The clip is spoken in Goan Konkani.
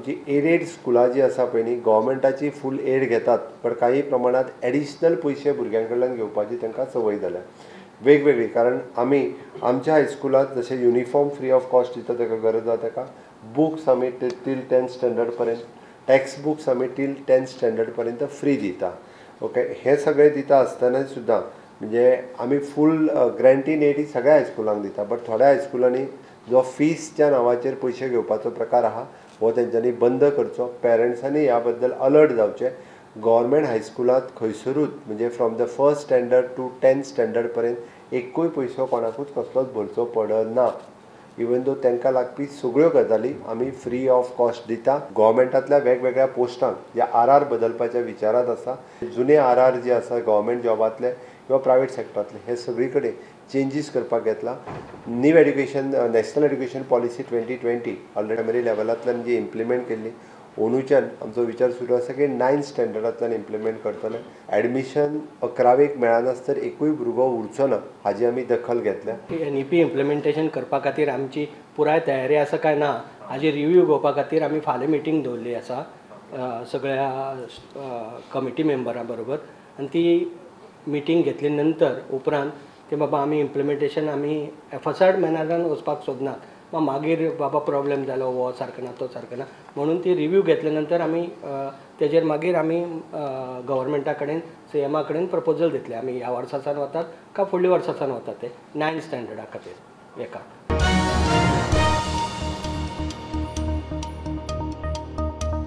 आमची एडेड स्कुलां जी आसा पळय न्ही, गोवोरमेंटाची फूल एड घेतात, बट काही प्रमाणांत एडिशनल पयशे भुरग्यां कडल्यान घेवपाची तांकां संवय जाल्या वेगवेगळी. कारण आमी आमच्या हायस्कुलांत जशें युनिफॉर्म फ्री ऑफ कॉस्ट दिता ताका गरज आसा ताका, बुक्स आमी टील 10th standard पर्यंत, टॅक्स्ट बुक्स आमी टील 10th standard पर्यंत फ्री दिता. ओके, हें सगळें दिता आसतना सुद्दां म्हणजे आमी फूल ग्रँटीन एड सगळ्या हायस्कुलांक दिता, बट थोड्या हायस्कुलांनी जो फीसच्या नांवाचेर पयशे घेवपाचो प्रकार आहा हो तेंच्यांनी बंद करचो. पेरंट्सांनी ह्या बद्दल अलर्ट जावचें. गव्हर्मेंट हायस्कुलांत खंयसरूच म्हणजे from the first standard to 10th standard पर्यंत एकूय पयसो कोणाकूच कसलोच भरचो पडना. इवन दो तांकां लागपी सगळ्यो गजाली आमी फ्री ऑफ कॉस्ट दिता. गव्हर्मेंटांतल्या वेगवेगळ्या पोस्टांक जे are are बदलपाच्या विचारांत आसा, जुने are are जे आसा गव्हर्मेंट जॉबांतले किंवा प्रायवेट सेक्टरांतले हे सगळी कडेन चेंजीस करपाक घेतला. New education national education policy 2020 already primary लेवलांतल्यान जी इम्प्लिमेंट केल्ली, अंदूच्यान आमचो विचार सुरू आसा की 9th स्टँडर्डांतल्यान इम्प्लिमेंट करतले. एडमिशन 11वेक मेळनासतर एकूय भुरगो उरचो ना हाजी आमी दखल घेतल्या. NEP implementation करपा खातीर आमची पुराय तयारी आसा काय ना हाजी रिव्यू घेवपा खातीर आमी फाल्यां मिटींग दवरली आसा सगळ्या कमिटी मेंबरां बरोबर. आनी ती मिटींग घेतली नंतर उपरांत ते बाबा आमी इम्प्लिमेंटेशन आमी एफसार्ड मॅनरान वचपाक सोदनात, मागीर बाबा प्रॉब्लेम जालो हो सारको ना तो सारको ना, म्हणून ती रिव्यू घेतले नंतर आमी तेजेर मागीर आमी गव्हर्मेंटा कडेन सीएमा कडेन प्रपोजल दितले आमी ह्या वर्सा सावन वतात काय फुडल्या वर्सा सावन वतात ते 9th स्टँडर्डा खातीर एका.